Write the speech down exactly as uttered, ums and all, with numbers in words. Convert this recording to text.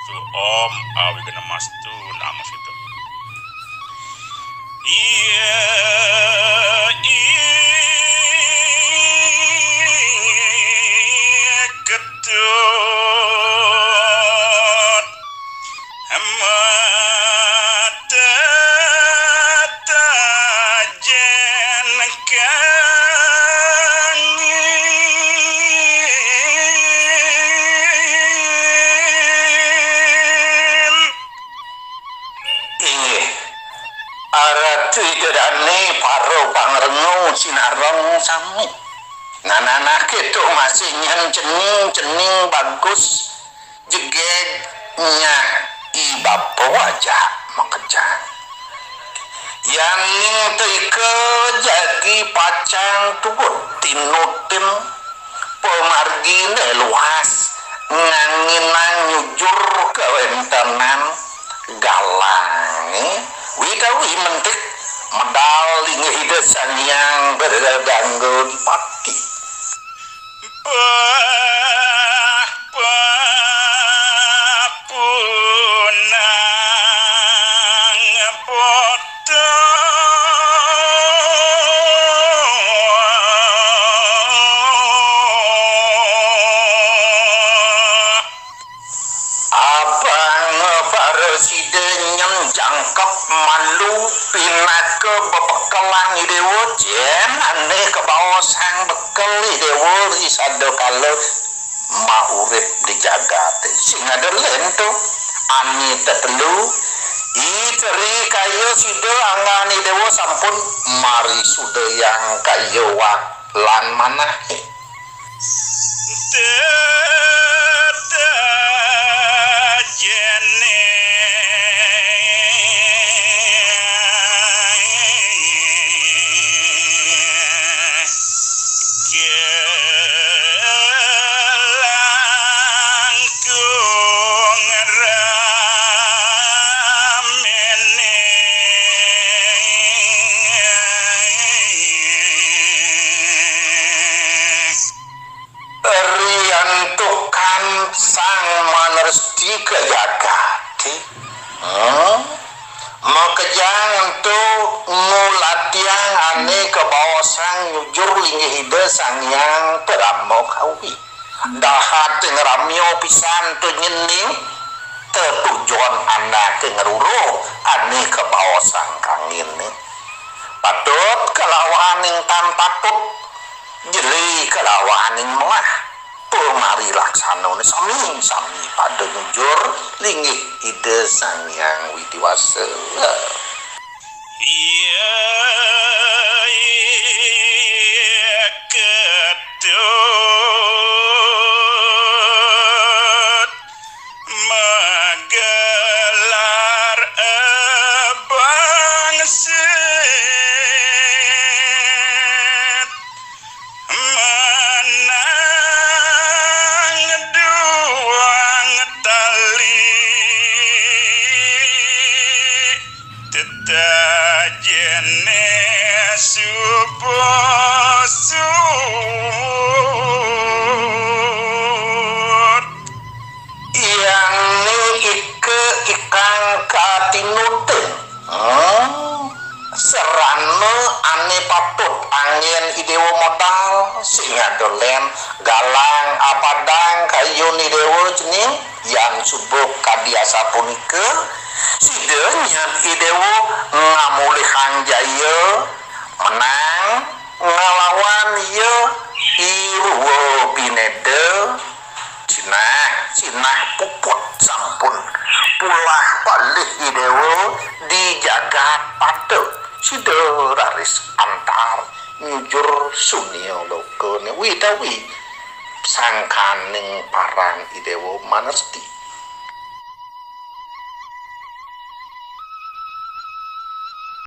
Om Awignamastu Namo Siddham. Iya, iya, Ketut. Mata tajen kangin. Inggih, Ratu Ida Dane, para pangrengga sinareng sami. Nananah keto masih nyen cening-cening bagus, jegeg nyah i bapa wajah makejang. Yaning teka jagi pacang tuut tinutin pamargine luas nganginang nyujur kawentenan galange witawi mentik medal linggih Ida Sang Hyang Berdangga Dipati. Pah, pah, punang foto. Abang para sida nyen jangkep malu pinaka bebekelan i dewa, jen ane kabaosang bekel i dewa ri sada kala maurip di jagat. Sing ada len tu, ane tetelu, i teri kaya sida anggan i dewa sampun mari sudayang kaya wak lan manah. Tetajene kelangkung ramene. Riantukan Sang Manersti ka jagate. Hmm? Makejang ento ngulatiang ane kabaosang nyujur linggih Ida Sang Hyang Parama Kawi. Dahat ngramya pisan tu nyening tetujon anake ngruruh ane kabaosang kangine. Patut kalawaning tan patut, jeli kalawaning melah. Pamari laksanane sami-sami pada nyujur linggih Ida Sang Hyang Widi Wasa. Iya, iya, Ketut. Magelar Abang Set, manang duang tali, tetajene suba suud. Yangning ika ikang katinutin. Hmm. Serana ane patut anggen i dewa modal, sing ada len galang apadang kayun i dewa cening, yan suba kadi asapunika, sida nyen i dewa ngamulihang jaya, menang nglawan iya i Rwa Bineda. Cinah, cinah puput sampun pulah palih i dewa di jagat pada. Sida raris antar nyujur sunia lokane witawi sangkaning parang i dewa Manersti.